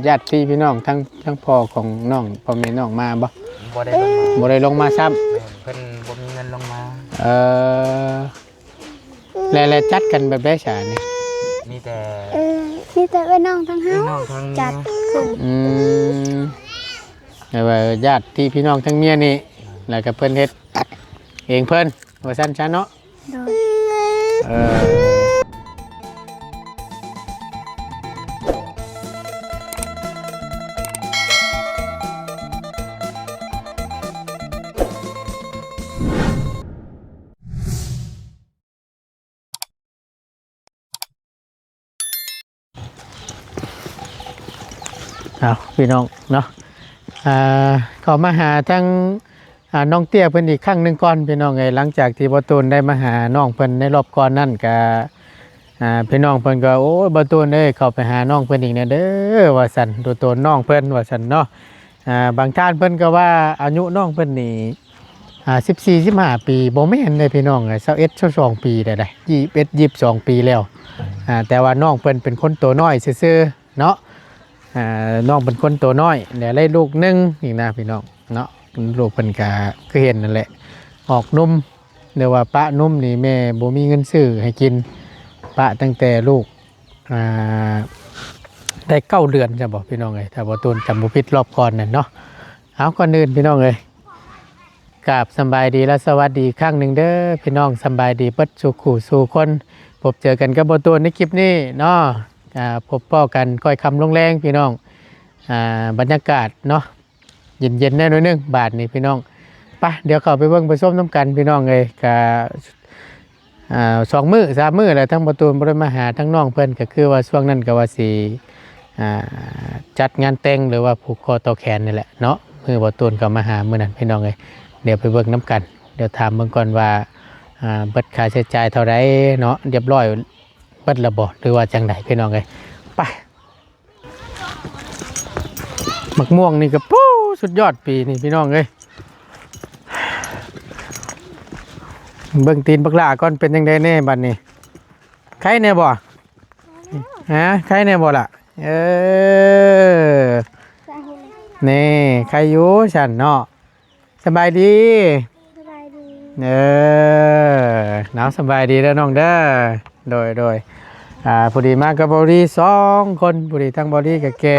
ຍາດຕິພີ່ນ້ອງ ທັງ ທັງພໍ່ຂອງນ້ອງ ພໍ່ແມ່ນ້ອງມາບໍ່? ບໍ່ໄດ້ລົງມາ ບໍ່ໄດ້ລົງມາຊ້ຳ. ແມ່ນ ເພິ່ນບໍ່ມີເງິນລົງມາ. ເອີ ແລະ ແລະ ຈັດກັນແບບໃດຊະນີ້? ມີແຕ່ ເອີ ມີແຕ່ເອື້ອຍນ້ອງທັງເຮົາ ເອື້ອຍນ້ອງທັງເມຍ ຈັດຂຶ້ນ. ອືມ ແບບວ່າຍາດຕິພີ່ນ້ອງທັງເມຍນີ້ ແລ້ວກໍເພິ່ນເຮັດເອງເພິ່ນ ວ່າຊັ້ນຊະເນາະ. ໂດຍ ເອີ ເອົາ ພີ່ນ້ອງເນາະ ອ່າ ເຂົ້າມາຫາທາງ ອ່າ ນ້ອງເຕ້ຍເພິ່ນອີກຄັ້ງໜຶ່ງກ່ອນ ພີ່ນ້ອງເອີຍ. ຫຼັງຈາກທີ່ບ່າວຕູນໄດ້ມາຫານ້ອງເພິ່ນໃນລອບກ່ອນນັ້ນ ກະ ອ່າ ພີ່ນ້ອງເພິ່ນກໍ ໂອ້ຍ ບ່າວຕູນເອີຍ ເຂົ້າໄປຫານ້ອງເພິ່ນອີກແດ່ເດີ ວ່າຊັ້ນ ຕົວໂຕນນ້ອງເພິ່ນ ວ່າຊັ້ນເນາະ. ອ່າ ບາງທ່ານເພິ່ນກໍວ່າອາຍຸນ້ອງເພິ່ນນີ້ ອ່າ ສິບສີ່ ສິບຫ້າປີ ບໍ່ແມ່ນເດ້ພີ່ນ້ອງເອີຍ ຊາວເອັດ ຊາວສອງປີໄດ້ ຊາວເອັດ ຊາວສອງປີແລ້ວ. ອ່າ ແຕ່ວ່ານ້ອງເພິ່ນເປັນຄົນໂຕນ້ອຍຊື່ໆ ເນາະ. ອ່າ ນ້ອງເປັນຄົນໂຕນ້ອຍ ແລະ ໄດ້ລູກໜຶ່ງອີກນະພີ່ນ້ອງເນາະ. ລູກເພິ່ນກະຄືເຫັນນັ້ນແຫຼະ ອອກນົມ ຫຼືວ່າປະນົມນີ້ແມ່ບໍ່ມີເງິນຊື້ໃຫ້ກິນ ປະຕັ້ງແຕ່ລູກ ອ່າ ໄດ້ເກົ້າເດືອນຊະບໍ່ພີ່ນ້ອງເອີຍ ຖ້າບໍ່ຕູນຈຳບໍ່ຜິດລອບກ່ອນນັ້ນເນາະ. ເອົາ ກ່ອນອື່ນພີ່ນ້ອງເອີຍ ກາບສຳບາຍດີ ແລະ ສະຫວັດດີອີກຄັ້ງໜຶ່ງເດີພີ່ນ້ອງ. ສຳບາຍດີເບິດສູ່ຄູ່ສູ່ຄົນ ພົບເຈີກັນກັບບ່າວຕູນໃນຄລິບນີ້ເນາະ. ອ່າ ພົບພໍ້ກັນຄ່ອຍຄ່ຳລົງແລງພີ່ນ້ອງ. ອ່າ ບັນຍາກາດເນາະ ເຢັນໆ ແດ່ໜ້ອຍໜຶ່ງບາດນີ້ພີ່ນ້ອງ. ໄປ ດຽວເຂົ້າໄປເບິ່ງໄປຊົມນຳກັນພີ່ນ້ອງເອີຍ. ກະ ອ່າ ສອງມື້ສາມມື້ແລ້ວ ທາງບ່າວຕູນບໍ່ໄດ້ມາຫາທາງນ້ອງເພິ່ນ ກໍຄືວ່າຊ່ວງນັ້ນກໍວ່າຊິ ອ່າ ຈັດງານແຕ່ງ ຫຼືວ່າຜູກຄໍຕໍ່ແຂນນີ້ແຫຼະເນາະ. ມື້ບ່າວຕູນກໍມາຫາມື້ນັ້ນພີ່ນ້ອງເອີຍ. ດຽວໄປເບິ່ງນຳກັນ ດຽວຖາມເບິ່ງກ່ອນວ່າ ອ່າ ເບິດຄ່າໃຊ້ຈ່າຍເທົ່າໃດເນາະ ຮຽບຮ້ອຍເບິດແລ້ວບໍ່ ຫຼືວ່າຈັ່ງໃດພີ່ນ້ອງເອີຍ. ໄປ ໝາກມ່ວງນີ້ກໍ ໂອ້ ສຸດຍອດປີນີ້ພີ່ນ້ອງເອີຍ. ເບິ່ງຕີນບັກຫຼ້າກ່ອນ ເປັນຈັ່ງໃດແດ່ບັດນີ້ ໄຄແດ່ບໍ່? ຮະ ໄຄແດ່ບໍ່ລະ? ເອີ ແນ່ ໄຄຢູ່ຊັ້ນເນາະ. ສະບາຍດີ ສະບາຍດີ ເອີ ເນາະ ສະບາຍດີເດີນ້ອງເດີ. ໂດຍ ໂດຍ ອ່າ ພໍດີມາກັບເບົາລີສອງຄົນ ພໍດີທັງເບົາລີກໍແກ່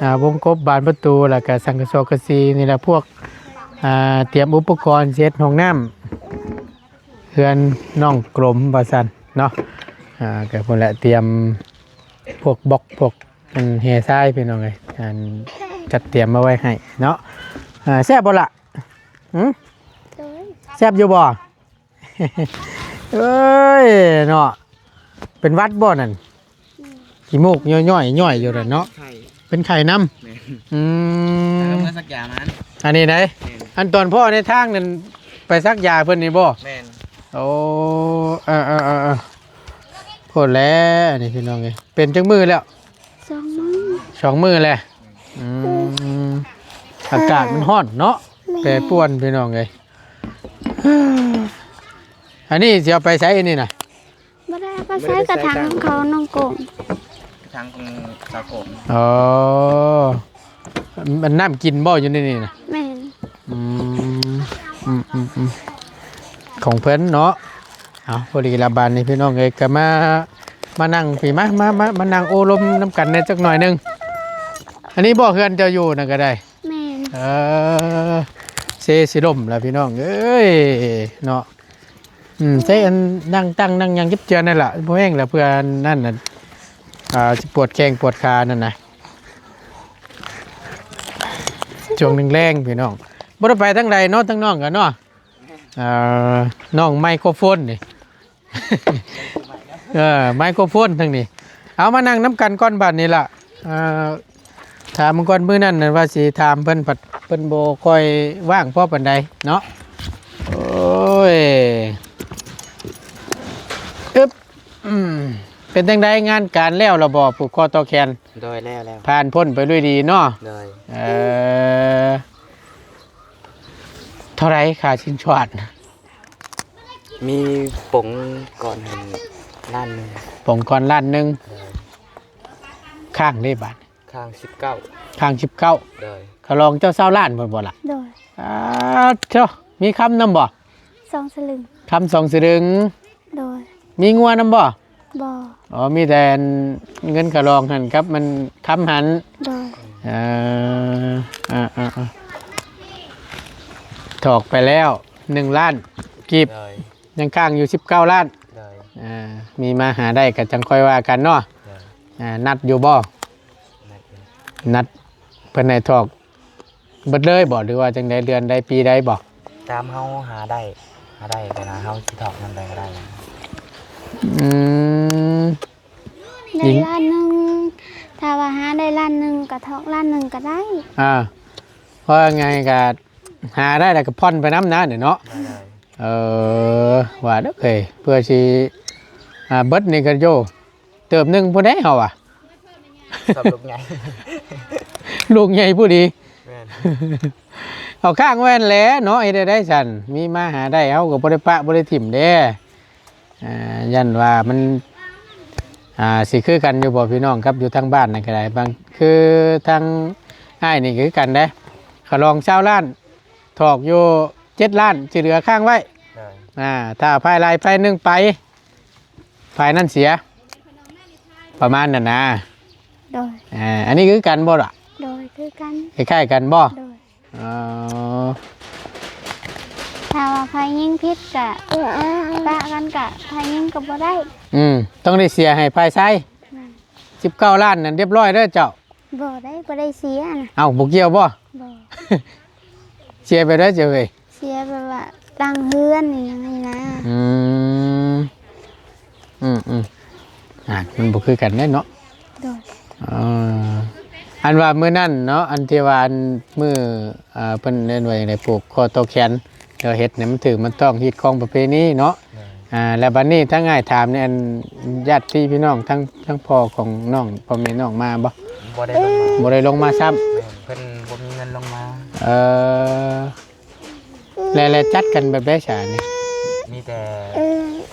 ອ່າ ວົງກົບບານປະຕູ ແລ້ວກໍສັງກະສອກະສີນີ້ແຫຼະ ພວກ ອ່າ ຕຽມອຸປະກອນເຮັດຫ້ອງນ້ຳເຮືອນນ້ອງກົມວ່າຊັ້ນເນາະ. ອ່າ ກໍພຸ້ນແຫຼະ ຕຽມພວກບລັອກ ພວກອັນແຮ່ຊາຍພີ່ນ້ອງເອີຍ ອັນຈັດຕຽມມາໄວ້ໃຫ້ເນາະ. ອ່າ ແຊບບໍ່ລະ? ຫື? ໂດຍ ແຊບຢູ່ບໍ່? ເອີຍເນາະ ເປັນຫວັດບໍ່ນັ້ນ? ອືມ ຂີ້ມູກຍ້ອຍໆ ຍ້ອຍຢູ່ນັ້ນເນາະ. ໄຂ້ ເປັນໄຂ້ນຳ. ແມ່ນ ອືມ ເອົາມາສັກຢາມາ. ອັນນີ້ໃດ? ແມ່ນ ອັນຕອນພໍ່ໃນທາງນັ້ນໄປສັກຢາເພິ່ນນີ້ບໍ່? ແມ່ນ ໂອ້ ເອີໆໆໆ ໂພດແຫຼະ ອັນນີ້ພີ່ນ້ອງເອີຍ. ເປັນຈັກມື້ແລ້ວ? ສອງມື້ ສອງມື້ແຫຼະ. ອືມ ອາກາດມັນຮ້ອນເນາະ ແປປວນພີ່ນ້ອງເອີຍ. ອັນນີ້ຊິເອົາໄປໃສອັນນີ້ນະ? ບໍ່ໄດ້ເອົາໄປໃສ ກະຖັງຂອງນ້ອງກົມ ກະຖັງຂອງສາວກົມ. ອໍ ມັນນ້ຳກິນບໍ່ຢູ່ໃນນີ້ນະ? ແມ່ນ ອືມ ອືມໆໆ ຂອງເພິ່ນເນາະ. ເອົາ ພໍດີລະບາດນີ້ພີ່ນ້ອງເອີຍ ກໍມາ ມານັ່ງພີ້ ມາ ມາ ມາ ມານັ່ງໂອ້ລົມນຳກັນແດ່ຈັກໜ້ອຍໜຶ່ງ. ອັນນີ້ບໍ່ເຮືອນເຈົ້າຢູ່ນະກໍໄດ້? ແມ່ນ ເອີ ເຊຊິລົມລະພີ່ນ້ອງເອີຍເນາະ. ອືມ ໃຊ້ອັນນັ່ງຕັ້ງນັ່ງຫຍັງຈັບເຈື່ອນນັ້ນລະ ພໍແຮງລະ ເພື່ອອັນນັ້ນນະ ອ່າ ຊິປວດແຂ້ງປວດຂານັ້ນນະ. ຊ່ວງແລງໆ ພີ່ນ້ອງ ບໍ່ໄດ້ໄປທາງໃດເນາະ ທາງນ້ອງກໍເນາະ. ເອີ ນ້ອງໄມໂຄຣໂຟນນີ້ ເອີ ໄມໂຄຣໂຟນທາງນີ້. ເອົາ ມານັ່ງນຳກັນກ່ອນບາດນີ້ລະ. ເອີ ຖາມເບິ່ງກ່ອນ ມື້ນັ້ນນັ້ນວ່າຊິຖາມເພິ່ນ ພັດເພິ່ນບໍ່ຄ່ອຍວ່າງພໍປານໃດເນາະ. ໂອ້ຍ ອຶບ ອືມ ເປັນຈັ່ງໃດ ງານການແລ້ວລະບໍ່ ຜູກຄໍຕໍ່ແຂນ? ໂດຍ ແລ້ວໆ ຜ່ານພົ້ນໄປດ້ວຍດີເນາະ. ໂດຍ ເອີ ເທົ່າໃດຄ່າສິນສອດ? ມີປົງກ່ອນຫັ້ນລ້ານໜຶ່ງ ປົງກ່ອນລ້ານໜຶ່ງ. ໂດຍ ຄ້າງເດ້ບາດ? ຂ້າງສິບເກົ້າ ຂ້າງສິບເກົ້າ ໂດຍ ເຂົາລອງເຈົ້າຊາວລ້ານພຸ້ນບໍ່ລະ? ໂດຍ ອາ ໂທ້ ມີຄຳນຳບໍ່? ສອງສະລຶງ ຄຳສອງສະລຶງ ໂດຍ ມີງົວນຳບໍ່? ບໍ່ ອໍ ມີແຕ່ເງິນເຂົາລອງຫັ້ນກັບມັນຄຳຫັ້ນ ໂດຍ ເອີ ອາ ອາ ອາ ຖອກໄປແລ້ວໜຶ່ງລ້ານກີບ ໂດຍ ຍັງຄ້າງຢູ່ສິບເກົ້າລ້ານ ໂດຍ ອາ ມີມາຫາໄດ້ກໍຈັ່ງຄ່ອຍວ່າກັນເນາະ ໂດຍ ອາ ນັດຢູ່ບໍ່? ນັດຢູ່ ນັດ ເພິ່ນໃຫ້ຖອກເບິດເລີຍບໍ່ ຫຼືວ່າຈັ່ງໃດ ເດືອນໃດ ປີໃດບໍ່? ຕາມເຮົາຫາໄດ້ ຫາໄດ້ ແຕ່ວ່າເຮົາຊິຖອກຍາມໃດກໍໄດ້ ອືມ ໄດ້ລ້ານໜຶ່ງ ຖ້າວ່າຫາໄດ້ລ້ານໜຶ່ງກໍຖອກລ້ານໜຶ່ງກໍໄດ້ ອາ ເພາະວ່າໄງກໍຫາໄດ້ແລ້ວກໍຜ່ອນໄປນຳນະເນາະ ໄດ້ ເອີ ວ່າເດີເອີຍ ເພື່ອຊິ ອາ ເບິດນີ້ກໍໂຍ ເຕີບໜຶ່ງພຸ້ນເດ້ເຮົາວ່າ ສຳລັບລູກໃຫຍ່ ລູກໃຫຍ່ຜູ້ດີ ແມ່ນ ເອົາຄ້າງໄວ້ຫັ້ນແຫຼະເນາະ ເຮັດໄດ້ໃດຊັ້ນ ມີມາຫາໄດ້ ເຮົາກໍບໍ່ໄດ້ປະບໍ່ໄດ້ຖິ້ມເດ້ ອ່າ ຢ້ານວ່າມັນ ອ່າ ຊິຄືກັນຢູ່ບໍ່ພີ່ນ້ອງ ກັບຢູ່ທາງບ້ານນັ້ນກໍໄດ້ ບາງ ຄືທາງອ້າຍນີ້ກໍຄືກັນເດ້ ເຂົາລອງຊາວລ້ານ ຖອກຢູ່ເຈັດລ້ານ ທີ່ເຫຼືອຄ້າງໄວ້ ໂດຍ ອ່າ ຖ້າຝ່າຍໃດຝ່າຍໜຶ່ງໄປ ຝ່າຍນັ້ນເສຍ ປະມານນັ້ນນະ ໂດຍ ອ່າ ອັນນີ້ຄືກັນບໍ່ລະ? ໂດຍ ຄືກັນ ຄ້າຍໆກັນບໍ່? ໂດຍ ອໍ ຖ້າວ່າຝ່າຍຍິງຜິດກະປະກັນ ກະຝ່າຍຍິງກໍບໍ່ໄດ້ ອືມ ຕ້ອງໄດ້ເສຍໃຫ້ຝ່າຍຊາຍ ແມ່ນ ສິບເກົ້າລ້ານນັ້ນ ຮຽບຮ້ອຍເດີເຈົ້າ ບໍ່ໄດ້ ບໍ່ໄດ້ເສຍນະ ເອົ້າ ບໍ່ກ່ຽວບໍ່? ບໍ່ ເສຍໄປໄດ້ ເຈົ້າເອີຍ ເສຍແບບວ່າຕັ້ງເຮືອນອີ່ຫຍັງນີ້ນະ ອືມ ອືມໆ ອ່າ ມັນບໍ່ຄືກັນເດ້ເນາະ ໂດຍ ເອີ ອັນວ່າມື້ນັ້ນເນາະ ອັນທີ່ວ່າ ອັນມື້ ອ່າ ເພິ່ນເອີ້ນວ່າຫຍັງໃດ ຜູກຄໍຕໍ່ແຂນ ແລ້ວເຮັດໃຫ້ມັນຖືກມັນຕ້ອງ ຮີດຄອງປະເພນີເນາະ ໂດຍ ອ່າ ແລ້ວບັດນີ້ທາງອ້າຍຖາມນີ້ ອັນຍາດຕິພີ່ນ້ອງ ທັງ ທັງພໍ່ຂອງນ້ອງ ພໍ່ແມ່ນ້ອງມາບໍ່? ບໍ່ໄດ້ລົງມາ ບໍ່ໄດ້ລົງມາຊ້ຳ ແມ່ນ ເພິ່ນບໍ່ມີເງິນລົງມາ ເອີ ແລະ ແລະ ຈັດກັນແບບໃດຊະນີ້? ມີແຕ່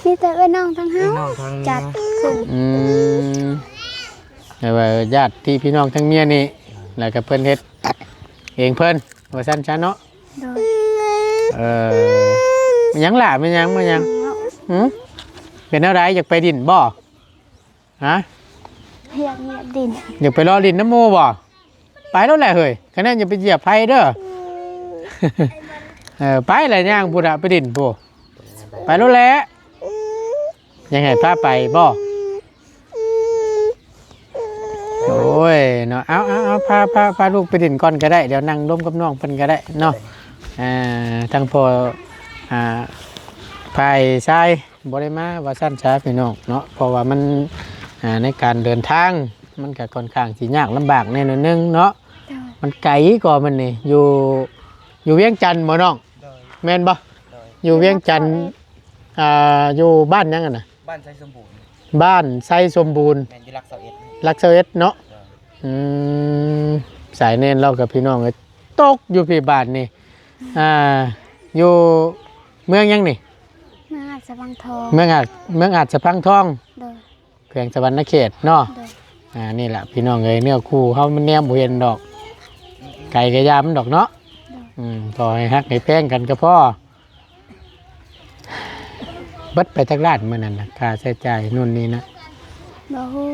ມີແຕ່ເອື້ອຍນ້ອງທາງເຮົາ ເອື້ອຍນ້ອງທາງເມຍ ຈັດຂຶ້ນ ອືມ ແບບວ່າຍາດຕິພີ່ນ້ອງທາງເມຍນີ້ ແລ້ວກໍເພິ່ນເຮັດເອງເພິ່ນ ວ່າຊັ້ນຊະເນາະ ໂດຍ ເອີ ແມ່ນຫຍັງລະ ແມ່ນຫຍັງ ແມ່ນຫຍັງ ຫື? ເປັນແນວໃດ ຢາກໄປດິນບໍ່? ຮະ? ຢາກ ຢາກດິນ ຢາກໄປເລາະຫຼິ້ນນຳໝູ່ບໍ່? ໄປໂລດແຫຼະເຮີ້ຍ ຄະແນນຢ່າໄປຢຽບໃຜເດີ ເອີ ໄປແຫຼະ ຍ່າງພຸ້ນນະ ໄປດິນພຸ້ນ ໄປໂລດແຫຼະ ຢາກໃຫ້ພາໄປບໍ່? ໂອ້ຍເນາະ ເອົາ ເອົາ ເອົາ ພາ ພາ ພາລູກໄປຫຼິ້ນກ່ອນກໍໄດ້ ດຽວນັ່ງລົມກັບນ້ອງເພິ່ນກໍໄດ້ເນາະ ອ່າ ທາງພໍ່ ອ່າ ຝ່າຍຊາຍ ບໍ່ໄດ້ມາວ່າຊັ້ນຊະພີ່ນ້ອງເນາະ ເພາະວ່າມັນ ອ່າ ໃນການເດີນທາງ ມັນກະຂ້ອນຂ້າງຊິຍາກລຳບາກແດ່ໜ້ອຍໜຶ່ງເນາະ ໂດຍ ມັນໄກກວ່າມັນນີ້ ຢູ່ ຢູ່ວຽງຈັນບໍ່ນ້ອງ? ໂດຍ ແມ່ນບໍ່? ໂດຍ ຢູ່ວຽງຈັນ ຢູ່ຫຼັກຊາວເອັດ ອ່າ ຢູ່ບ້ານຫຍັງຫັ້ນນະ? ບ້ານໄຊສົມບູນ ບ້ານໄຊສົມບູນ ແມ່ນ ຢູ່ຫຼັກຊາວເອັດ ຫຼັກຊາວເອັດເນາະ ໂດຍ ອືມ ສາຍແນນລາວກັບພີ່ນ້ອງເອີຍ ຕົກຢູ່ພີ້ບາດນີ້ ອ່າ ຢູ່ເມືອງຫຍັງນີ້? ເມືອງອາດສະພັງທອງ ເມືອງອາດ ເມືອງອາດສະພັງທອງ ໂດຍ ແຂວງສະຫວັນນະເຂດເນາະ ໂດຍ ອ່າ ນີ້ລະພີ່ນ້ອງເອີຍ ເນື້ອຄູ່ເຮົາມັນແນມບໍ່ເຫັນດອກ ໄກກະຢ່າມັນດອກເນາະ ໂດຍ ອືມ ຂໍໃຫ້ຮັກໃຫ້ແພງກັນກໍພໍ ເບິດໄປຈັກລ້ານມື້ນັ້ນນະ ຄ່າໃຊ້ຈ່າຍໂນ່ນນີ້ນະ? ບໍ່ຮູ້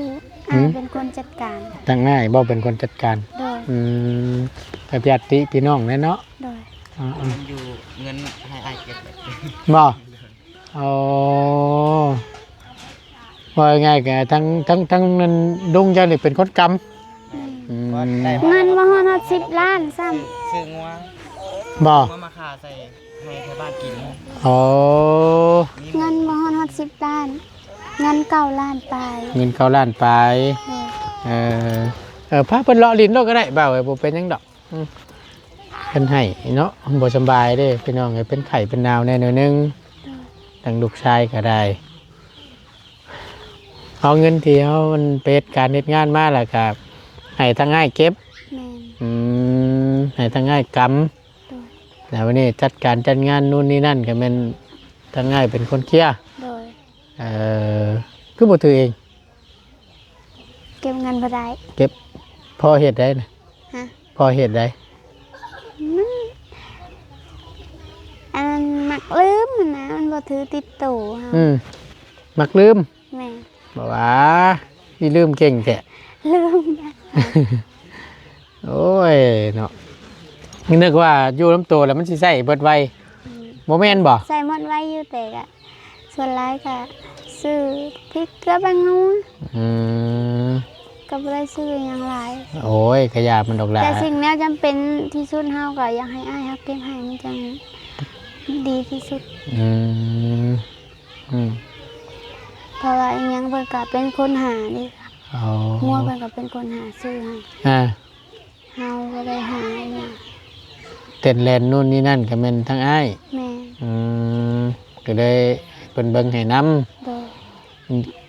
ຫື? ອ້າຍເປັນຄົນຈັດການ ທາງອ້າຍບໍ່ເປັນຄົນຈັດການ ໂດຍ ອືມ ກັບຍາດຕິພີ່ນ້ອງແຫຼະເນາະ ໂດຍ ອືມ ມັນຢູ່ເງິນໃຫ້ອ້າຍເກັບ ບໍ່? ອໍ ວ່າງ່າຍໆ ກະທັງ ທັງ ທັງນັ້ນ ລຸງເຈົ້ານີ້ເປັນຄົນກຳ ອືມ ອືມ ເງິນບໍ່ຮອດ ຮອດສິບລ້ານຊ້ຳ ຊື້ ຊື້ງົວ ບໍ່? ງົວມາຂ້າໃສ່ ໃຫ້ໄທບ້ານກິນ ອໍ ເງິນບໍ່ຮອດ ຮອດສິບລ້ານ ເງິນເກົ້າລ້ານປາຍ ເງິນເກົ້າລ້ານປາຍ ໂດຍ ເອີ ເອີ ພາເພິ່ນເລາະຫຼິ້ນໂລດກໍໄດ້ ບ່າວເອີຍ ບໍ່ເປັນຫຍັງດອກ ອືມ ເພິ່ນໄຫ້ເນາະ ບໍ່ສະບາຍເດ້ພີ່ນ້ອງເອີຍ ເປັນໄຂ້ເປັນໜາວແດ່ໜ້ອຍໜຶ່ງ ໂດຍ ທາງລູກຊາຍກໍໄດ້ ເອົາເງິນທີ່ເຮົາມັນໄປເຮັດການເຮັດງານມາ ແລ້ວກະໃຫ້ທາງອ້າຍເກັບ ແມ່ນ ອືມ ໃຫ້ທາງອ້າຍກຳ ໂດຍ ແລ້ວວັນນີ້ຈັດການຈັດງານນູ້ນນີ້ນັ້ນ ກະແມ່ນທາງອ້າຍເປັນຄົນເຄຍ ໂດຍ ເອີ ຄືບໍ່ຖືເອງ? ເກັບເງິນບໍ່ໄດ້ ເກັບ ພໍ່ເຮັດໃດນະ? ຮະ? ພໍ່ເຮັດໃດ? ມັນ ອັນນັ້ນມັກລືມຫັ້ນນະ ມັນບໍ່ຖືຕິດໂຕເຮົາ. ອືມ ມັກລືມ. ແມ່ນ. ບໍ່ວ່າ ຊິລືມເກັ່ງແທ້. ລືມ. ໂອ້ຍເນາະ ນຶກວ່າຢູ່ນຳໂຕແລ້ວມັນຊິໃຊ້ເບິດໄວ. ອືມ ບໍ່ແມ່ນບໍ່? ໃຊ້ໝົດໄວຢູ່ ແຕ່ກະ ສ່ວນຫຼາຍກະຊື້ພິກເກືອແປ້ງນົວ. ອືມ ກະບໍ່ໄດ້ຊື້ຫຍັງຫຼາຍ. ໂອ້ຍ ກະຢ່າມັນດອກຫຼ້າ ແຕ່ສິ່ງແນວຈຳເປັນທີ່ສຸດເຮົາກະຢາກໃຫ້ອ້າຍເຮົາເກັບໃຫ້ ມັນຈັ່ງດີທີ່ສຸດ. ອືມ ອືມ ເພາະວ່າອີ່ຫຍັງເພິ່ນກະເປັນຄົນຫາເດ້. ອໍ ງົວເພິ່ນກະເປັນຄົນຫາຊື້ໃຫ້. ອ່າ ເຮົາບໍ່ໄດ້ຫາຫຍັງ. ເຕັ້ນແລ່ນນູ່ນນີ້ນັ້ນກະແມ່ນທາງອ້າຍ. ແມ່ນ. ອືມ ກະເລີຍເພິ່ນເບິ່ງໃຫ້ນຳ. ໂດຍ.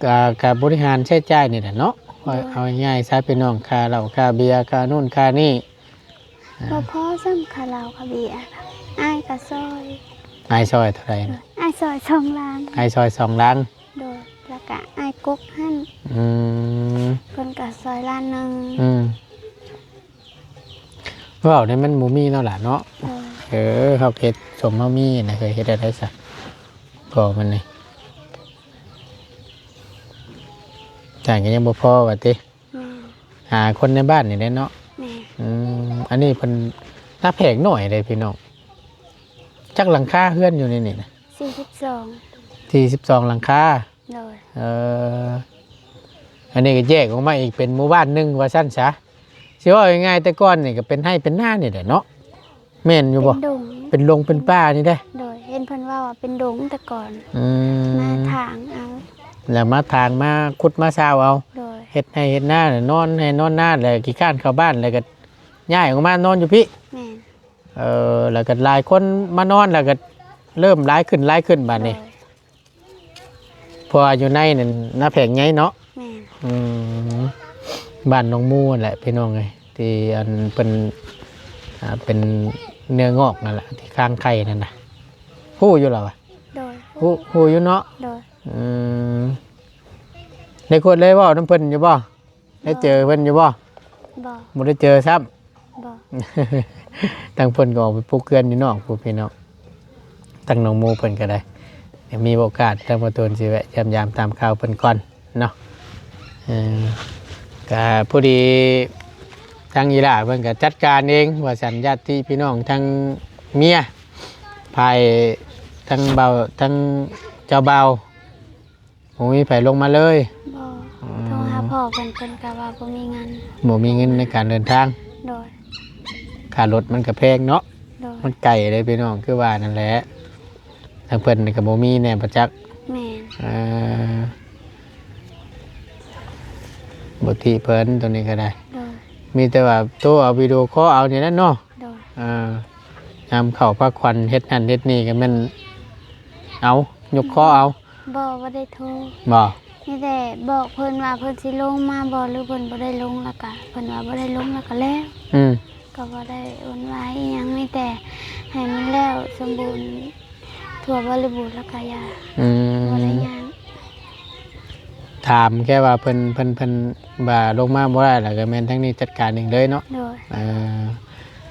ກະ ກະບໍລິຫານໃຊ້ຈ່າຍນີ້ແຫຼະເນາະ. ໂດຍ. ເອົາງ່າຍໆຊະ ພີ່ນ້ອງ ຄ່າເຫຼົ້າ ຄ່າເບຍ ຄ່ານູ້ນຄ່ານີ້. ອ່າ ບໍ່ພໍຊ້ຳຄ່າເຫຼົ້າຄ່າເບຍ. ອ້າຍກະຊ່ອຍ. ອ້າຍຊ່ອຍເທົ່າໃດນະ? ອ້າຍຊ່ອຍສອງລ້ານ. ອ້າຍຊ່ອຍສອງລ້ານ. ໂດຍ. ແລ້ວກະອ້າຍກົກຫັ້ນ. ອືມ ເພິ່ນກະຊ່ອຍລ້ານໜຶ່ງ. ອືມ ເວົ້ານີ້ມັນບໍ່ມີເນາະຫຼ້າເນາະ. ໂດຍ. ເອີ ເຮົາເຮັດສົມເຮົາມີນະ ເຮີ້ຍ ເຮັດແນວໃດຊະ ກໍມັນນີ້ ຈ່າຍກະຍັງບໍ່ພໍວ່າຕິ. ແມ່ນ. ຫາຄົນໃນບ້ານນີ້ແຫຼະເນາະ. ແມ່ນ. ອືມ ອັນນີ້ເພິ່ນໜ້າແຜກໜ້ອຍເດ້ພີ່ນ້ອງ. ຈັກຫຼັງຄາເຮືອນຢູ່ໃນນີ້ນະ? ສີ່ສິບສອງ. ສີ່ສິບສອງຫຼັງຄາ. ໂດຍ. ເອີ ອັນນີ້ກະແຍກອອກມາອີກເປັນໝູ່ບ້ານໜຶ່ງວ່າຊັ້ນຊະ. ຊິເວົ້າງ່າຍໆ ແຕ່ກ່ອນນີ້ກະເປັນໄຮ່ເປັນນານີ້ແຫຼະເນາະ. ແມ່ນຢູ່ບໍ່? ເປັນດົງ ເປັນດົງເປັນປ່ານີ້ເດ້. ໂດຍ. ເຫັນເພິ່ນເວົ້າວ່າເປັນດົງແຕ່ກ່ອນ. ອືມ ມາຖາງເອົາ ແລ້ວມາຖາງ ມາຂຸດມາຊາວເອົາ. ໂດຍ. ເຮັດໄຮ່ເຮັດນາ ນອນໄຮ່ນອນນາ ແລ້ວຂີ້ຄ້ານເຂົ້າບ້ານ ແລ້ວກະຍ້າຍອອກມານອນຢູ່ພີ້. ແມ່ນ. ເອີ ແລ້ວກະຫຼາຍຄົນມານອນ ແລ້ວກະເລີ່ມຫຼາຍຂຶ້ນຫຼາຍຂຶ້ນບາດນີ້. ໂດຍ. ເພາະວ່າຢູ່ໃນນັ້ນໜ້າແຜກໃຫຍ່ເນາະ. ແມ່ນ. ອືມ ບ້ານໜອງໝູຫັ້ນແຫຼະພີ່ນ້ອງເອີຍ ທີ່ອັນເພິ່ນ ອ່າ ເປັນເນື້ອງອກນັ້ນແຫຼະ ທີ່ຄ້າງໄຂ່ນັ້ນນະ. ຮູ້ຢູ່ລະວະ? ໂດຍ. ຮູ້ ຮູ້ຢູ່ເນາະ. ໂດຍ. ອືມ ໄດ້ຄຸຍໄດ້ເວົ້ານຳເພິ່ນຢູ່ບໍ່? ໄດ້ເຈີເພິ່ນຢູ່ບໍ່? ບໍ່. ບໍ່ໄດ້ເຈີຊ້ຳ? ບໍ່. ທາງເພິ່ນກະອອກໄປປຸກເຮືອນຢູ່ນອກພຸ້ນພີ່ນ້ອງ. ທາງນ້ອງໂມເພິ່ນກະໄດ້ ດຽວມີໂອກາດທາງປະຕູນຊິແວະຢ້ຽມຢາມຕາມຂ່າວເພິ່ນກ່ອນເນາະ. ເອີ ກະພໍດີທາງອີ່ຫຼ້າເພິ່ນກະຈັດການເອງວ່າຊັ້ນ ຍາດຕິພີ່ນ້ອງທາງເມຍ ຝ່າຍທາງເບົາ ທາງເຈົ້າບ່າວ ບໍ່ມີໃຜລົງມາເລີຍ? ບໍ່. ອືມ ໂທຫາພໍ່ເພິ່ນ ເພິ່ນກະວ່າບໍ່ມີເງິນ. ບໍ່ມີເງິນໃນການເດີນທາງ. ໂດຍ. ຄ່າລົດມັນກະແພງເນາະ. ໂດຍ. ມັນໄກເດ້ພີ່ນ້ອງ ຄືວ່ານັ້ນແຫຼະ ທາງເພິ່ນກະບໍ່ມີແນ່ປະຈັກ. ແມ່ນ. ເອີ ບໍ່ຕິເພິ່ນໂຕນີ້ກະໄດ້. ໂດຍ. ມີແຕ່ວ່າໂທເອົາ ວິດີໂອຄໍເອົານີ້ແຫຼະເນາະ. ໂດຍ. ເອີ ຍາມເຂົ້າພາຂວັນເຮັດນັ້ນເຮັດນີ້ກະແມ່ນ ເອົາ ຍົກຄໍເອົາ. ບໍ່ ບໍ່ໄດ້ໂທ. ບໍ່. ມີແຕ່ບອກເພິ່ນວ່າເພິ່ນຊິລົງມາບໍ່ ຫຼືເພິ່ນບໍ່ໄດ້ລົງ ແລ້ວກະເພິ່ນວ່າບໍ່ໄດ້ລົງ ແລ້ວກະແລ້ວ. ອືມ ກະບໍ່ໄດ້ວຸ່ນວາຍອີ່ຫຍັງ ມີແຕ່ໃຫ້ມັນແລ້ວສົມບູນທົ່ວບໍລິບູນ ແລ້ວກະຢ່າ. ອືມ ບໍ່ໄດ້ຫຍັງ. ຖາມແຄ່ວ່າເພິ່ນ ເພິ່ນ ເພິ່ນວ່າລົງມາບໍ່ໄດ້ ແລ້ວກະແມ່ນທາງນີ້ຈັດການເອງເລີຍເນາະ. ໂດຍ. ເອີ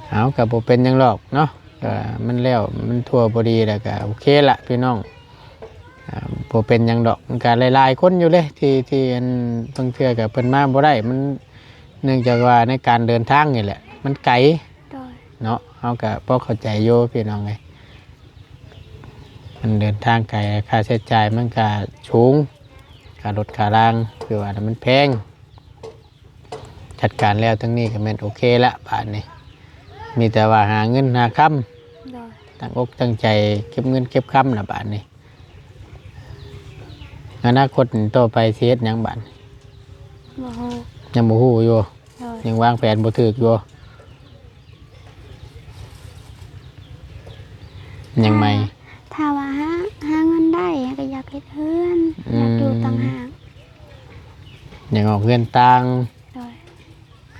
ເອົາ ກະບໍ່ເປັນຫຍັງດອກເນາະ. ກະມັນແລ້ວ ມັນທົ່ວພໍດີແລ້ວກະໂອເຄລະພີ່ນ້ອງ. ອ່າ ບໍ່ເປັນຫຍັງດອກ ມັນກະຫຼາຍໆຄົນຢູ່ເດ້ ທີ່ ທີ່ອັນ ບາງເທື່ອກະເພິ່ນມາບໍ່ໄດ້ ມັນ ເນື່ອງຈາກວ່າໃນການເດີນທາງນີ້ແຫຼະ ມັນໄກ. ໂດຍ. ເນາະ ເຮົາກະພໍເຂົ້າໃຈຢູ່ພີ່ນ້ອງເອີຍ ມັນເດີນທາງໄກ ຄ່າໃຊ້ຈ່າຍມັນກະສູງ ຄ່າລົດຄ່າລາງ ຄືວ່າມັນແພງ. ຈັດການແລ້ວທາງນີ້ກະແມ່ນໂອເຄລະບາດນີ້ ມີແຕ່ວ່າຫາເງິນຫາຄຳ. ໂດຍ. ຕັ້ງອົກຕັ້ງໃຈເກັບເງິນເກັບຄຳລະບາດນີ້. ອະນາຄົດນີ້ຕໍ່ໄປຊິເຮັດຫຍັງບາດນີ້? ບໍ່ຮູ້. ຍັງບໍ່ຮູ້ຢູ່. ໂດຍ. ຍັງວາງແຜນບໍ່ຖືກຢູ່. ຍັງໃໝ່ ຖ້າ ຖ້າວ່າຫາ ຫາເງິນໄດ້ ກະຢາກເຮັດເຮືອນ. ອືມ ຢາກຢູ່ຕ່າງຫາກ. ຢາກອອກເຮືອນຕ່າງ. ໂດຍ.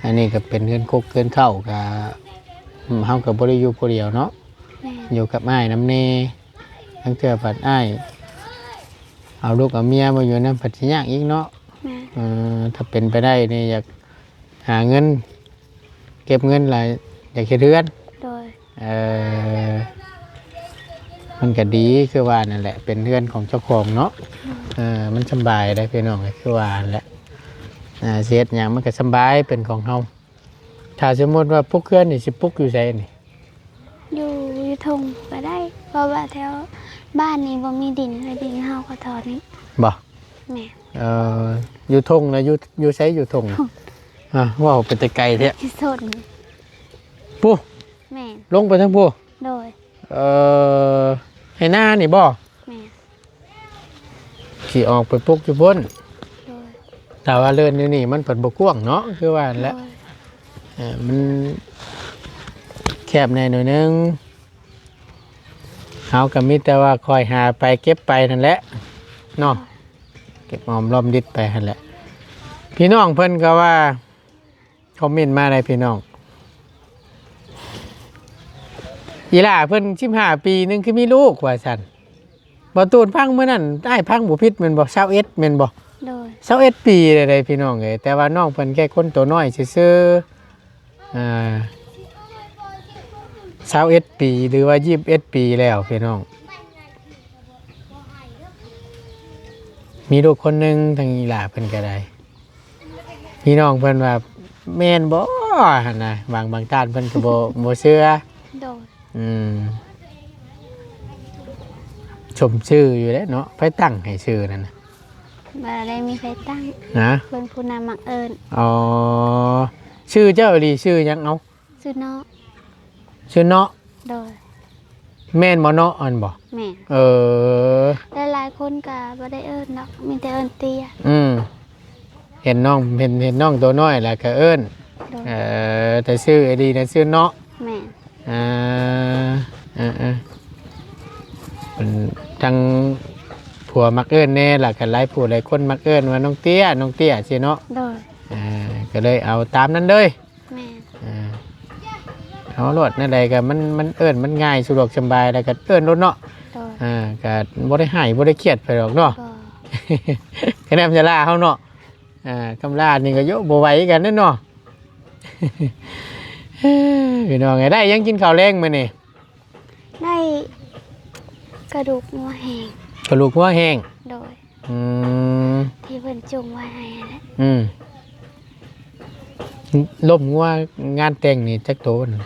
ອັນນີ້ກະເປັນເຮືອນຄົກເຮືອນເຄົ້າ ກະ ເຮົາກະບໍ່ໄດ້ຢູ່ຜູ້ດຽວເນາະ. ແມ່ນ. ຢູ່ກັບອ້າຍນຳແດ່ ລາງເທື່ອພັດອ້າຍເອົາລູກເອົາເມຍມາຢູ່ນຳ ພັດຊິຍາກອີກເນາະ. ແມ່ນ. ເອີ ຖ້າເປັນໄປໄດ້ນີ້ ຢາກຫາເງິນ ເກັບເງິນແລ້ວຢາກເຮັດເຮືອນ. ໂດຍ. ເອີ ມັນກໍດີ ຄືວ່ານັ້ນແຫຼະ ເປັນເຮືອນຂອງເຈົ້າຂອງເນາະ. ເອີ ມັນສຳບາຍໄດ໋ພີ່ນ້ອງ ຄືວ່ານັ້ນແຫຼະ ເອີ ຊິເຮັດຫຍັງມັນກໍສຳບາຍ ເປັນຂອງເຮົາ. ຖ້າສົມມຸດວ່າປຸກເຮືອນນີ້ ຊິປຸກຢູ່ໃສນີ້? ຢູ່ ຢູ່ທົ່ງກໍໄດ້ ເພາະວ່າແຖວບ້ານນີ້ບໍ່ມີດິນ ແລ້ວດິນເຮົາກໍຖອນນີ້. ບໍ່? ແມ່ນ. ເອີ ຢູ່ທົ່ງນະ ຢູ່ ຢູ່ໃສ ຢູ່ທົ່ງນະ? ຮະ ເວົ້າໄປແຕ່ໄກແທ້. ຢູ່ຊົນ ພຸ້ນ. ແມ່ນ. ລົງໄປທາງພຸ້ນ? ໂດຍ. ເອີ ໄຮ່ນານີ້ບໍ່? ແມ່ນ. ຊິອອກໄປປຸກຢູ່ພຸ້ນ. ໂດຍ. ແຕ່ວ່າເລີນຢູ່ນີ້ມັນເພິ່ນບໍ່ກວ້າງເນາະ ຄືວ່ານັ້ນແຫຼະ. ໂດຍ. ເອີ ມັນແຄບແດ່ໜ້ອຍໜຶ່ງ ເຮົາກໍມີແຕ່ວ່າຄອຍຫາໄປເກັບໄປນັ້ນແຫຼະເນາະ. ໂດຍ. ເກັບຫອມລອມລິດໄປຫັ້ນແຫຼະ. ພີ່ນ້ອງເພິ່ນກໍວ່າ ຄອມເມັນມາໄດ້ພີ່ນ້ອງ ອີ່ຫຼ້າເພິ່ນສິບຫ້າປີໜຶ່ງຄືມີລູກວ່າຊັ້ນ. ບໍ່ຕູນຟັງມື້ນັ້ນ ອ້າຍຟັງບໍ່ຜິດແມ່ນບໍ່? ຊາວເອັດແມ່ນບໍ່? ໂດຍ. ຊາວເອັດປີແລ້ວເດ້ພີ່ນ້ອງເອີຍ ແຕ່ວ່ານ້ອງເພິ່ນແຄ່ຄົນໂຕນ້ອຍຊື່ໆ. ອ່າ ຊາວເອັດປີ ຫຼືວ່າຊາວເອັດປີແລ້ວພີ່ນ້ອງ. ມີລູກຄົນໜຶ່ງ ທາງອີ່ຫຼ້າເພິ່ນກໍໄດ້ ພີ່ນ້ອງເພິ່ນວ່າແມ່ນບໍ່ຫັ້ນນະ ບາງ ບາງທ່ານເພິ່ນກໍບໍ່ ບໍ່ເຊື່ອ. ໂດຍ. ອືມ ສົມຊື່ຢູ່ແຫຼະເນາະ. ໃຜຕັ້ງໃຫ້ຊື່ນັ້ນນະ? ບໍ່ໄດ້ມີໃຜຕັ້ງ. ຮະ? ເພິ່ນຜູ້ນຳມັກເອີ້ນ. ອໍ ຊື່ເຈົ້າອີ່ຫຼີຊື່ຫຍັງເອົາ? ຊື່ເນາະ. ຊື່ເນາະ. ໂດຍ. ແມ່ນບໍ່ເນາະ ອັນບໍ່? ແມ່ນ. ເອີ ຫຼາຍໆຄົນກໍບໍ່ໄດ້ເອີ້ນດອກ ມີແຕ່ເອີ້ນເຕ້ຍ. ອືມ ເຫັນນ້ອງ ເຫັນ ເຫັນນ້ອງໂຕນ້ອຍແລ້ວກໍເອີ້ນ. ໂດຍ. ເອີ ແຕ່ຊື່ອີ່ຫຼີນະຊື່ເນາະ. ແມ່ນ. ອ່າ ເອີໆ ເປັນທາງຜົວມັກເອີ້ນແດ່ ແລ້ວກໍຫຼາຍຜູ້ຫຼາຍຄົນມັກເອີ້ນວ່ານ້ອງເຕ້ຍ ນ້ອງເຕ້ຍຊີ້ເນາະ. ໂດຍ. ອ່າ ກໍເລີຍເອົາຕາມນັ້ນເລີຍ. ແມ່ນ. ອ່າ ເອົາໂລດ ແນວໃດກໍມັນ ມັນເອີ້ນມັນງ່າຍ ສະດວກສະບາຍ ແລ້ວກໍເອີ້ນໂລດເນາະ. ໂດຍ. ອ່າ ກໍບໍ່ໄດ້ຮ້າຍບໍ່ໄດ້ຄຽດໃຜດອກເນາະ. ບໍ່. ຄະແນນຊະລາເຮົາເນາະ. ອ່າ ຄຳລານີ້ກໍໂຍ ບໍ່ໄຫວກັນເດ້ເນາະ. ພີ່ນ້ອງເອີຍ ໄດ້ຫຍັງກິນເຂົ້າແລງມື້ນີ້? ໄດ້ກະດູກງົວແຫ້ງ. ກະດູກງົວແຫ້ງ. ໂດຍ. ອືມ ທີ່ເພິ່ນຈຸງໄວ້ໃຫ້ຫັ້ນແຫຼະ. ອືມ ລົມງົວງານແຕ່ງນີ້ຈັກໂຕນະ?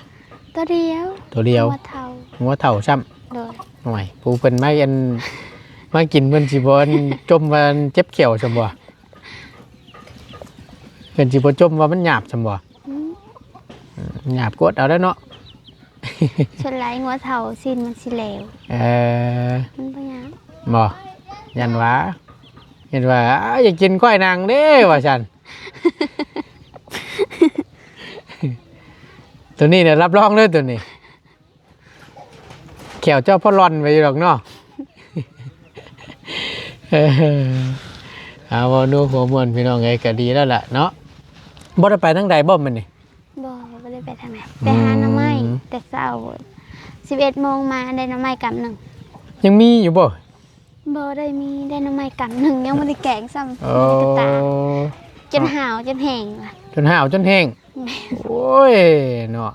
ໂຕດຽວ. ໂຕດຽວ. ງົວເຖົ້າ. ງົວເຖົ້າຊ້ຳ. ໂດຍ. ໂອ້ຍ ຜູ້ເພິ່ນມາອັນ ມາກິນເພິ່ນຊິບໍ່ອັນຈົ່ມວ່າເຈັບແຂ້ວຊ້ຳບໍ່? ເພິ່ນຊິບໍ່ຈົ່ມວ່າມັນຫຍາບຊ້ຳບໍ່? ອືມ ອືມ ຫຍາບກົດເອົາແລ້ວເນາະ. ສ່ວນຫຼາຍງົວເຖົ້າຊີ້ນມັນຊິແຫຼວ. ເອີ ມັນບໍ່ຫຍາບ. ບໍ່ ຢ້ານວ່າ ເຫັນວ່າ ອ້າ ຢາກກິນກ້ອຍນາງເດ້ ວ່າຊັ້ນ. ໂຕນີ້ນະ ຮັບຮອງເດີໂຕນີ້. ແຂ້ວເຈົ້າພໍລ່ອນໄປຢູ່ດອກເນາະ. ເອີ ເອົາ ເວົ້ານົວຫົວມ່ວນພີ່ນ້ອງເອີຍ ກໍດີແລ້ວລະເນາະ. ບໍ່ໄດ້ໄປທາງໃດບໍ່ມື້ນີ້? ບໍ່ ບໍ່ໄດ້ໄປທາງໃດ. ອືມ ໄປຫາໜໍ່ໄມ້ແຕ່ເຊົ້າ ສິບເອັດໂມງມາໄດ້ໜໍ່ໄມ້ກຳໜຶ່ງ. ຍັງມີຢູ່ບໍ່? ບໍ່ໄດ້ມີ ໄດ້ໜໍ່ໄມ້ກຳໜຶ່ງ ຍັງບໍ່ໄດ້ແກງຊ້ຳ. ໂອ້ ມີແຕ່ກະຕາ ຈົນ ເນາະ ຫາວຈົນແຫ້ງລະ ຈົນຫາວຈົນແຫ້ງ. ແມ່ນ. ໂອ້ຍເນາະ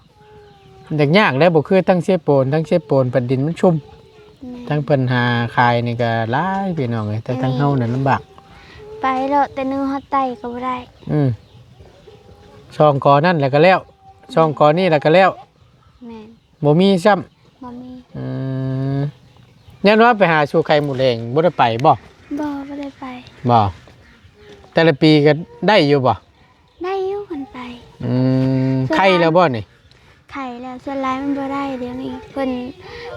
ມັນຢາກຍາກແຫຼະ ບໍ່ຄືທາງເຊໂປນ ທາງເຊໂປນແຜ່ນດິນມັນຊຸ່ມ. ແມ່ນ. ທາງເພິ່ນຫາຂາຍນີ້ກໍຫຼາຍພີ່ນ້ອງເອີຍ ແຕ່ທາງເຮົານັ້ນລຳບາກ. ໄປເລາະແຕ່ເໜືອຮອດໃຕ້ກໍບໍ່ໄດ້. ອືມ ຊ່ອງກໍນັ້ນແຫຼະກໍແລ້ວ ຊ່ອງກໍນີ້ແຫຼະກໍແລ້ວ. ແມ່ນ. ບໍ່ມີຊ້ຳ. ບໍ່ມີ. ອືມ ຢ້ານວ່າໄປຫາສູ່ໄຂ່ໝົດແດງ ບໍ່ໄດ້ໄປບໍ່? ບໍ່ ບໍ່ໄດ້ໄປ. ບໍ່ ແຕ່ລະປີກໍໄດ້ຢູ່ບໍ່? ໄດ້ຢູ່ຄັນໄປ. ອືມ ສ່ວນຫຼາຍ ໄຂ່ແລ້ວບໍ່ນີ້? ໄຂ່ແລ້ວ ສ່ວນຫຼາຍມັນບໍ່ໄດ້ ດຽວນີ້ເພິ່ນ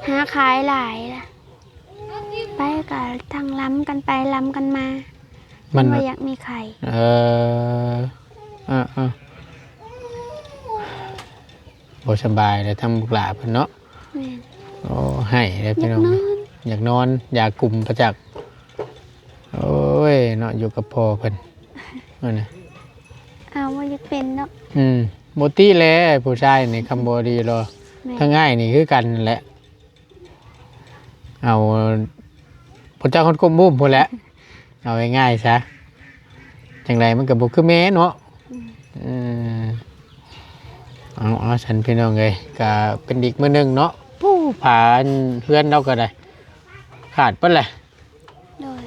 ຫາຂາຍຫຼາຍລະ ໄປກໍທັງລຳກັນໄປລຳກັນມາ ມັນ ມັນບໍ່ຢາກມີໄຂ່. ເອີ ເອີໆ ບໍ່ສະບາຍແລ້ວທາງລູກຫຼ້າເພິ່ນເນາະ. ແມ່ນ. ໂອ້ ໄຫ້ແລ້ວພີ່ນ້ອງ ຢາກນອນ ຢາກນອນ ຢາກຸມປະຈັກ. ໂອ້ຍເນາະ ຢູ່ກັບພໍ່ເພິ່ນ ເອີນະ ເອົາ ບໍ່ຢາກເປັນເນາະ. ອືມ ບໍ່ຕິແຫຼະ ຜູ້ຊາຍນີ້ຄຳບໍ່ດີລະ. ແມ່ນ. ທາງອ້າຍນີ້ຄືກັນແຫຼະ ເອົາ ບໍ່ຈັກຮອດກົ້ມອູ້ມພຸ້ນແຫຼະ. ເອົາງ່າຍໆຊະ ຈັ່ງໃດມັນກໍບໍ່ຄືແມ່ເນາະ. ອືມ ເອີ ເອົາ ເອົາ ເອົາ ຊັ້ນພີ່ນ້ອງເອີຍ ກະເປັນອີກມື້ໜຶ່ງເນາະ. ປູ້ ຝາເຮືອນລາວກໍໄດ້ຂາດເບິດແຫຼະ. ໂດຍ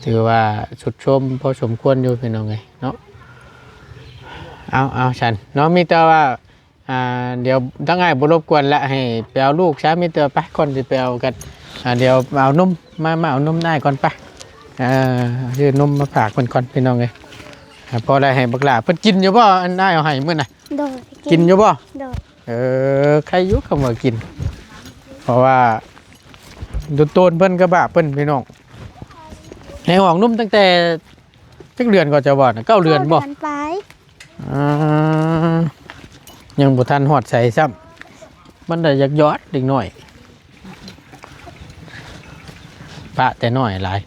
ຖືວ່າຊຸດໂຊມພໍສົມຄວນຢູ່ພີ່ນ້ອງເອີຍເນາະ. ເອົາ ເອົາ ຊັ້ນເນາະ ມີແຕ່ວ່າ ອ່າ ດຽວທາງອ້າຍບໍ່ລົບກວນລະ ໃຫ້ໄປເອົາລູກຊະ. ມີແຕ່ໄປ ກ່ອນຊິໄປເອົາກັນ ອ່າ ດຽວເອົານົມ ມາ ມາເອົານົມອ້າຍກ່ອນໄປ. ເອີ ຊື້ນົມມາຝາກເພິ່ນກ່ອນພີ່ນ້ອງເອີຍ. ອ່າ ພໍໄດ້ໃຫ້ບັກຫຼ້າເພິ່ນກິນຢູ່ບໍ່ ອັນອ້າຍເອົາໃຫ້ມື້ນະ? ໂດຍ ກິນຢູ່ບໍ່? ໂດຍ ເອີ ໄຄຢູ່ຄຳວ່າກິນ ເພາະວ່າໂຕນເພິ່ນກັບບ້າເພິ່ນພີ່ນ້ອງ. ໃຫ້ອອກນົມຕັ້ງແຕ່ຈັກເດືອນກໍຈະວ່ານະ? ເກົ້າເດືອນບໍ່? ເກົ້າເດືອນປາຍ. ອ່າ ຍັງບໍ່ທັນຮອດໃສຊ້ຳ ມັນໄດ້ຢາກຢອດເດັກນ້ອຍ ປະແຕ່ນ້ອຍຫຼາຍ.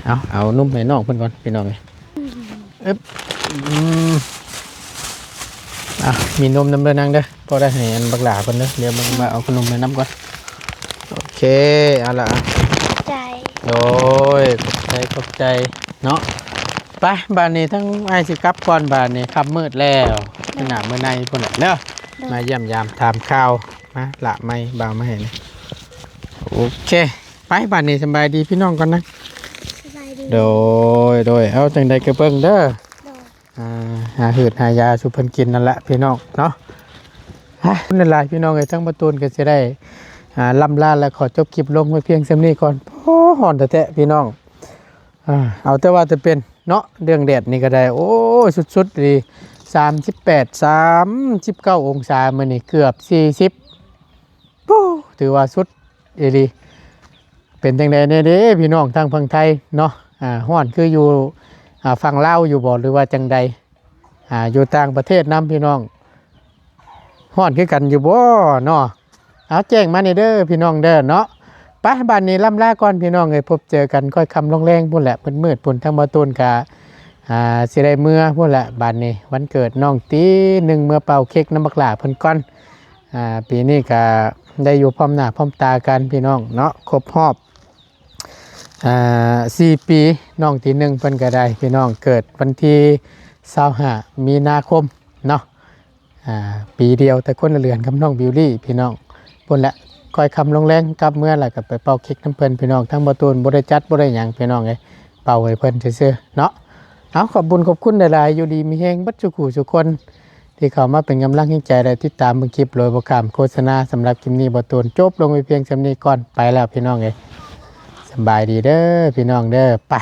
ເອົາ ເອົານົມໃຫ້ນ້ອງເພິ່ນກ່ອນພີ່ນ້ອງເອີຍ. ອຶບ ອືມ ອ່ະ ມີນົມນຳເດີນາງເດີ ພໍໄດ້ໃຫ້ອັນບັກຫຼ້າເພິ່ນເດີ. ດຽວມາ ມາເອົາຂະໜົມໃຫ້ນຳກ່ອນ. ໂອເຄ ເອົາລະ ຂອບໃຈ. ໂດຍ ຂອບໃຈ ຂອບໃຈເນາະ. ໄປ ບາດນີ້ທາງອ້າຍຊິກັບກ່ອນ ບາດນີ້ຄ່ຳມືດແລ້ວ ໂດຍ ມື້ໜ້າມື້ໃນພຸ້ນແຫຼະເດີ. ໂດຍ ມາຢ້ຽມຢາມຖາມຂ່າວ ມາລະໄມ້ບ່າວມາໃຫ້ນະ. ໂອເຄ ໄປ ບາດນີ້ສະບາຍດີພີ່ນ້ອງກ່ອນນະ. ສະບາຍດີ. ໂດຍ ໂດຍ ເອົາ ຈັ່ງໃດກໍເບິ່ງເດີ. ໂດຍ ອ່າ ຫາຮືດຫາຢາສູ່ເພິ່ນກິນນັ້ນແຫຼະພີ່ນ້ອງເນາະ. ຂອບຄຸນຫຼາຍໆ ພີ່ນ້ອງເອີຍ ທາງບ່າວຕູນກໍຊິໄດ້ ອ່າ ລ່ຳລາ ແລະ ຂໍຈົບຄລິບລົງໄວ້ພຽງສ່ຳນີ້ກ່ອນ. ໂອ້ ຮ້ອນແທ້ໆ ພີ່ນ້ອງ. ອ່າ ເອົາແຕ່ວ່າແຕ່ເປັນເນາະ ເລື່ອງແດດນີ້ກໍໄດ້ ໂອ້ຍ ສຸດໆ ອີ່ຫຼີ ສາມສິບແປດ ສາມສິບເກົ້າອົງສາ ມື້ນີ້ເກືອບສີ່ສິບ. ໂອ້ ຖືວ່າສຸດອີ່ຫຼີ. ເປັນຈັ່ງໃດແດ່ເດ້ພີ່ນ້ອງທາງຝັ່ງໄທເນາະ? ອ່າ ຮ້ອນຄືຢູ່ ອ່າ ຝັ່ງລາວຢູ່ບໍ່ ຫຼືວ່າຈັ່ງໃດ? ອ່າ ຢູ່ຕ່າງປະເທດນຳພີ່ນ້ອງ ຮ້ອນຄືກັນຢູ່ບໍ່ເນາະ? ເອົາ ແຈ້ງມາແດ່ເດີພີ່ນ້ອງເດີເນາະ. ໄປ ບາດນີ້ລ່ຳລາກ່ອນພີ່ນ້ອງເອີຍ ພົບເຈີກັນຄ່ອຍຄ່ຳລົງແລງພຸ້ນແຫຼະ ມືດໆ ພຸ້ນ. ທາງບ່າວຕູນກະ ອ່າ ຊິໄດ້ເມືອພຸ້ນແຫຼະ ບາດນີ້ ວັນເກີດນ້ອງຕີໜຶ່ງ ເມືອເປົ່າເຄັກນຳບັກຫຼ້າເພິ່ນກ່ອນ. ອ່າ ປີນີ້ກະໄດ້ຢູ່ພ້ອມໜ້າພ້ອມຕາກັນພີ່ນ້ອງເນາະ ຄົບຮອບ ອ່າ ສີ່ປີ ນ້ອງຕີໜຶ່ງເພິ່ນກໍໄດ້ພີ່ນ້ອງ ເກີດວັນທີຊາວຫ້າ ມີນາຄົມເນາະ. ອ່າ ປີດຽວແຕ່ຄົນລະເດືອນກັບນ້ອງບິວລີພີ່ນ້ອງ. ພຸ້ນແຫຼະ ຄ່ອຍຄ່ຳລົງແລງກັບເມືອ ແລ້ວກໍໄປເປົ່າເຄັກນຳເພິ່ນພີ່ນ້ອງ. ທາງບ່າວຕູນບໍ່ໄດ້ຈັດບໍ່ໄດ້ຫຍັງພີ່ນ້ອງເອີຍ ເປົ່າໃຫ້ເພິ່ນຊື່ໆເນາະ. ເອົາ ຂອບບຸນຂອບຄຸນຫຼາຍໆ ຢູ່ດີມີແຮງເບິດສູ່ຄູ່ສູ່ຄົນ ທີ່ເຂົ້າມາເປັນກຳລັງແຮງໃຈ ແລະ ຕິດຕາມເບິ່ງຄລິບໂດຍບໍ່ຂ້າມໂຄສະນາ. ສຳລັບຄລິບນີ້ ບ່າວຕູນຈົບລົງໄວ້ພຽງສ່ຳນີ້ກ່ອນ. ໄປແລ້ວພີ່ນ້ອງເອີຍ ສະບາຍດີເດີພີ່ນ້ອງເດີ. ໄປ